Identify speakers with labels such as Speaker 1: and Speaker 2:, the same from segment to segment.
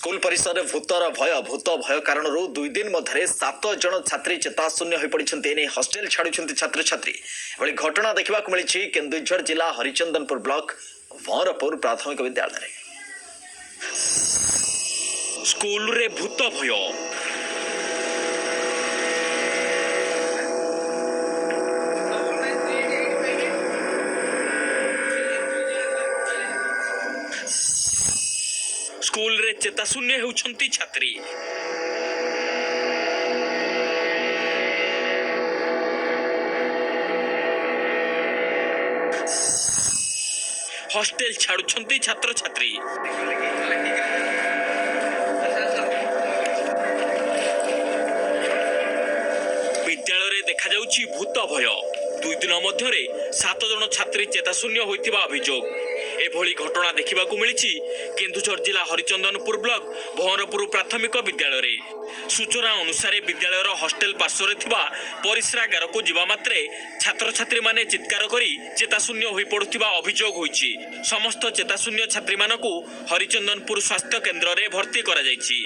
Speaker 1: School ପରିସରରେ ଭୂତର ଭୟ। ଭୂତ ଭୟ କାରଣରୁ 2 ଦିନ ମଧ୍ୟରେ 7 ଜଣ ଛାତ୍ରୀ ଚେତାଶୂନ୍ୟ ହୋଇପଡ଼ିଛନ୍ତି। ଏନେଇ ହଷ୍ଟେଲ ଛାଡୁଛନ୍ତି ଛାତ୍ରଛାତ୍ରୀ। ଏଭଳି ଘଟଣା ଦେଖିବାକୁ ମିଳିଛି କେନ୍ଦୁଝର ଜିଲ୍ଲା ହରିଚନ୍ଦନପୁର ବ୍ଲକ ଭଁରପୁର ପ୍ରାଥମିକ ବିଦ୍ୟାଳୟରେ।
Speaker 2: ସ୍କୁଲରେ ଭୂତ ଭୟ। ସ୍କୁଲରେ ଚେତାଶୂନ୍ୟ ହେଉଛନ୍ତି ଛାତ୍ରୀ। ହଷ୍ଟେଲ ଛାଡୁଛନ୍ତି ଛାତ୍ରଛାତ୍ରୀ। ବିଦ୍ୟାଳୟରେ ଦେଖାଯାଉଛି ଭୂତ ଭୟ। 2 ଦିନ ମଧ୍ୟରେ 7 ଜଣ ଛାତ୍ରୀ ଚେତାଶୂନ୍ୟ ହୋଇଥିବା ଅଭିଯୋଗ। ଏଭଳି ଘଟଣା ଦେଖିବାକୁ ମିଳିଛି କେନ୍ଦୁଝର ଜିଲ୍ଲା ହରିଚନ୍ଦନପୁର ବ୍ଲକ ଭଅଁରପୁର ପ୍ରାଥମିକ ବିଦ୍ୟାଳୟରେ। ସୂଚନା ଅନୁସାରେ, ବିଦ୍ୟାଳୟର ହଷ୍ଟେଲ ପାର୍ଶ୍ୱରେ ଥିବା ପରିସ୍ରାଗାରକୁ ଯିବା ମାତ୍ରେ ଛାତ୍ରଛାତ୍ରୀମାନେ ଚିତ୍କାର କରି ଚେତାଶୂନ୍ୟ ହୋଇପଡୁଥିବା ଅଭିଯୋଗ ହୋଇଛି। ସମସ୍ତ ଚେତାଶୂନ୍ୟ ଛାତ୍ରୀମାନଙ୍କୁ ହରିଚନ୍ଦନପୁର ସ୍ୱାସ୍ଥ୍ୟ କେନ୍ଦ୍ରରେ ଭର୍ତ୍ତି କରାଯାଇଛି।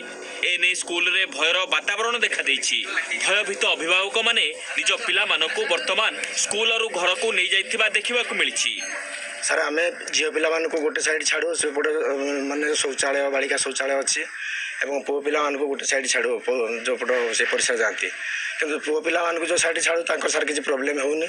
Speaker 2: ଏନେଇ ସ୍କୁଲରେ ଭୟର ବାତାବରଣ ଦେଖାଦେଇଛି। ଭୟଭୀତ ଅଭିଭାବକମାନେ ନିଜ ପିଲାମାନଙ୍କୁ ବର୍ତ୍ତମାନ ସ୍କୁଲରୁ ଘରକୁ ନେଇଯାଇଥିବା ଦେଖିବାକୁ ମିଳିଛି।
Speaker 3: ସାର୍, ଆମେ ଝିଅ ପିଲାମାନଙ୍କୁ ଗୋଟେ ସାଇଡ଼୍ ଛାଡ଼ୁ, ସେପଟେ ମାନେ ଶୌଚାଳୟ, ବାଳିକା ଶୌଚାଳୟ ଅଛି ଏବଂ ପୁଅ ପିଲାମାନଙ୍କୁ ଗୋଟେ ସାଇଡ଼୍ ଛାଡ଼ୁ, ଯେଉଁପଟ ସେ ପରିସ୍ରା ଯାଆନ୍ତି। କିନ୍ତୁ ପୁଅ ପିଲାମାନଙ୍କୁ ଯେଉଁ ସାଇଡ଼୍ ଛାଡ଼ୁ, ତାଙ୍କର ସାର୍ କିଛି ପ୍ରୋବ୍ଲେମ୍ ହେଉନି।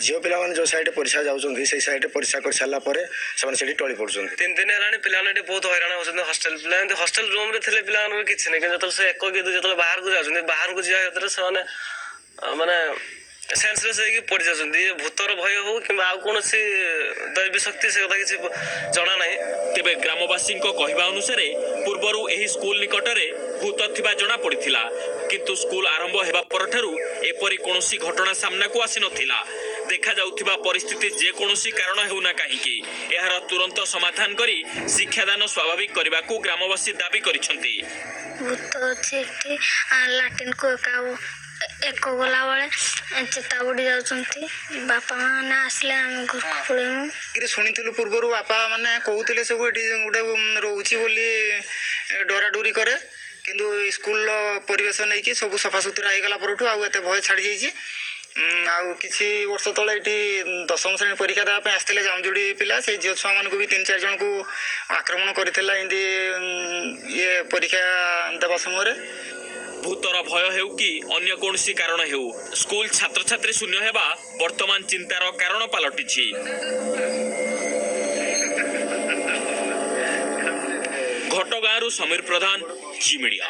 Speaker 3: ଝିଅ ପିଲାମାନେ ଯେଉଁ ସାଇଡ଼୍ ପରିସ୍ରା ଯାଉଛନ୍ତି, ସେଇ ସାଇଡ଼୍ ପରିସ୍ରା କରିସାରିଲା ପରେ ସେମାନେ ସେଠି ଟଳି ପଡ଼ୁଛନ୍ତି।
Speaker 4: 3 ଦିନ ହେଲାଣି ପିଲାମାନେ ଏଠି ବହୁତ ହଇରାଣ ହଉଛନ୍ତି। ହଷ୍ଟେଲ ପିଲା ଏମିତି ହଷ୍ଟେଲ ରୁମରେ ଥିଲେ ପିଲାମାନଙ୍କର କିଛି ନାହିଁ, କିନ୍ତୁ ଯେତେବେଳେ ସେ ଏକ କି ଦୁଇ ଯେତେବେଳେ ବାହାରକୁ ଯାଉଛନ୍ତି, ବାହାରକୁ ଯିବା ଭିତରେ ସେମାନେ ମାନେ ସେନ୍ସଲେସ୍ ହେଇକି ପଡି ଯାଉଛନ୍ତି। ଇଏ ଭୂତର ଭୟ ହଉ କିମ୍ବା ଆଉ କୌଣସି ଦୈବୀ ଶକ୍ତି, ସେ କଥା କିଛି ଜଣା ନାହିଁ।
Speaker 2: ତେବେ ଗ୍ରାମବାସୀଙ୍କ କହିବା ଅନୁସାରେ, ପୂର୍ବରୁ ଏହି ସ୍କୁଲ ନିକଟରେ ଭୂତ ଥିବା ଜଣା ପଡ଼ିଥିଲା। କିନ୍ତୁ ସ୍କୁଲ ଆରମ୍ଭ ହେବା ପରଠାରୁ ଏପରି କୌଣସି ଘଟଣା ସାମ୍ନାକୁ ଆସିନଥିଲା। ଦେଖାଯାଉଥିବା ପରିସ୍ଥିତି ଯେକୌଣସି କାରଣ ହେଉନା କାହିଁକି, ଏହାର ତୁରନ୍ତ ସମାଧାନ କରି ଶିକ୍ଷାଦାନ ସ୍ୱାଭାବିକ କରିବାକୁ ଗ୍ରାମବାସୀ ଦାବି କରିଛନ୍ତି।
Speaker 5: ଭୂତ ଅଛି ଏଠି। ଲାଟିନ୍କୁ ଏକା ଏକ ଗଲାବେଳେ ଚେତା ବୁଡ଼ି ଯାଉଛନ୍ତି। ବାପା ମାନେ ଆସିଲେ ଆମେ ଘରକୁ ପଳେଇମୁ।
Speaker 6: କିରି ଶୁଣିଥିଲୁ, ପୂର୍ବରୁ ବାପା ମାନେ କହୁଥିଲେ ସବୁ, ଏଠି ଗୋଟେ ରହୁଛି ବୋଲି ଡରାଡରି କରେ। କିନ୍ତୁ ସ୍କୁଲର ପରିବେଶ ନେଇକି ସବୁ ସଫାସୁତୁରା ହେଇଗଲା ପରଠୁ ଆଉ ଏତେ ଭୟ ଛାଡ଼ି ଯାଇଛି। ଆଉ କିଛି ବର୍ଷ ତଳେ ଏଠି ଦଶମ ଶ୍ରେଣୀ ପରୀକ୍ଷା ଦେବା ପାଇଁ ଆସିଥିଲେ ଜାମଜୁଡ଼ି ପିଲା। ସେଇ ଝିଅ ଛୁଆମାନଙ୍କୁ ବି ତିନି ଚାରି ଜଣଙ୍କୁ ଆକ୍ରମଣ କରିଥିଲା ଏମିତି ଇଏ ପରୀକ୍ଷା ଦେବା ସମୟରେ।
Speaker 2: ଭୂତର ଭୟ ହେଉ କି ଅନ୍ୟ କୌଣସି କାରଣ ହେଉ, ସ୍କୁଲ ଛାତ୍ରଛାତ୍ରୀ ଶୂନ୍ୟ ହେବା ବର୍ତ୍ତମାନ ଚିନ୍ତାର କାରଣ ପାଲଟିଛି। ଘଟଗାଁରୁ ସମୀର ପ୍ରଧାନ, ଜି ମିଡିଆ।